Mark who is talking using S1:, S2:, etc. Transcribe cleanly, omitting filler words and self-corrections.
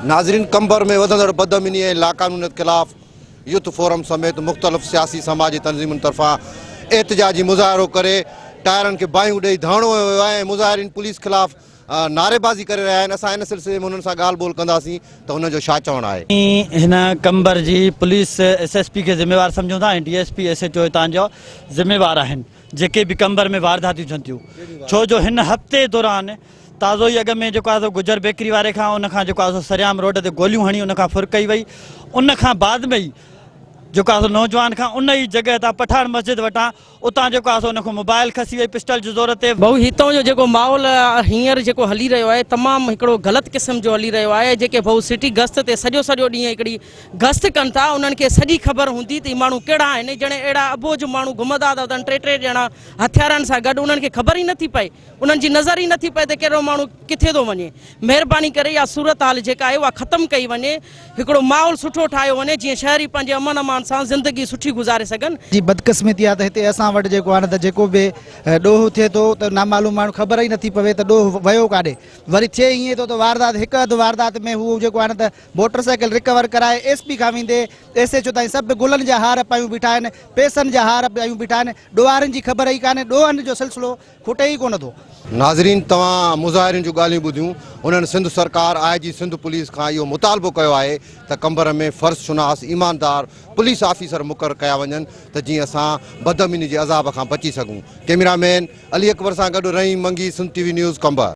S1: ناظرين قمبر ۾ وڌندڙ بدامني ۽ لاقانونيت خلاف يوٿ فورم سميت مختلف سياسي سماجي تنظيمن طرفان احتجاجي مظاهرو ڪري ٽائرن کي باهيون ڏئي ڌرڻو هنيو ويو آهي ۽ مظاهرين پوليس خلاف نعريبازي ڪري رهيا آهن اسان ان سلسلي ۾ انهن سان ڳالهه ٻولهه ڪنداسين ته انهن جو ڇا چوڻ آهي.
S2: هن قمبر جي پوليس ايس ايس پي کي ذميوار سمجهون ٿا ۽ D S P S H O هتان جا ذميوار آهن جيڪي به قمبر ۾ وارداتيون ٿين ٿيون ڇو جو هن هفتي دوران تازو ئي اڳ ۾ جيڪو آهي سو گجر بيڪري واري کان ان کان جيڪو آهي سو سرعام روڊ تي گوليون هڻي ان کان ڦر ڪئي وئي ان کان بعد ۾ ئي جيڪو آهي سو نوجوان کان ان ئي جڳهه تان پٺاڻ مسجد وٽان اتان جيڪو آهي سو ان کان موبائل کسي وئي پسٽل جي زور تي.
S3: ڀائو هتان جو جيڪو ماحول هينئر جيڪو هلي رهيو آهي تمام هڪڙو غلط قسم جو هلي رهيو آهي جيڪي ڀائو سٽي گشت تي سڄو سڄو ڏينهن هڪڙي گشت ڪن ٿا انهن کي سڄي خبر هوندي ته هي ماڻهو ڪهڙا آهن جڏهن اهڙا اٻوجهه ماڻهو گهمندا ٿا وتن ٽي ٽي ڄڻا هٿيارن سان گڏ انهن کي خبر ئي نٿي پئي انهن جي نظر ئي نٿي پئي ته ڪهڙو ماڻهو ڪٿي ٿو وڃي. مهرباني ڪري اها صورتحال جيڪا آهي اها ختم ڪئي وڃي، هڪڙو ماحول سٺو ٺاهيو وڃي جيئن شهري پنهنجي امن امان سان زندگي سٺي گذاري سگهن.
S4: جي بدقسمتي آهي ته هتي اسان وٽ جيڪو آهي نه ته جيڪو به ڏوهه ٿئي ٿو ته نامعلوم ماڻهو خبر ئي نٿي پوي ته ڏوهه ويو ڪاڏي وري ٿئي ائين ٿو ته واردات هڪ اڌ واردات ۾ هو جيڪو آهي نه ته موٽر سائيڪل رڪور ڪرائي ايس پي کان ويندي ايس ايڇ او تائين سڀ گلن جا هار پايون بيٺا آهن پئسن جا هار پايون بيٺا آهن ڏوهارين جي خبر ئي ڪانهي ڏوهن جو سلسلو کٽي ئي ڪونه ٿو.
S1: ناظرين توهان مظاهرين جون ڳالهيون ٻڌيون انهن سنڌ سرڪار آء جي سنڌ پوليس کان اهو مطالبو ڪيو آهي ته قمبر ۾ فرض شناس ايماندار پوليس آفيسر مقرر ڪيا وڃن ته جيئن اسان بدامني جي عذاب کان بچي سگهون ڪئميرا مين علي اڪبر سان گڏ Rahim Mangi Sindh T V news Qambar.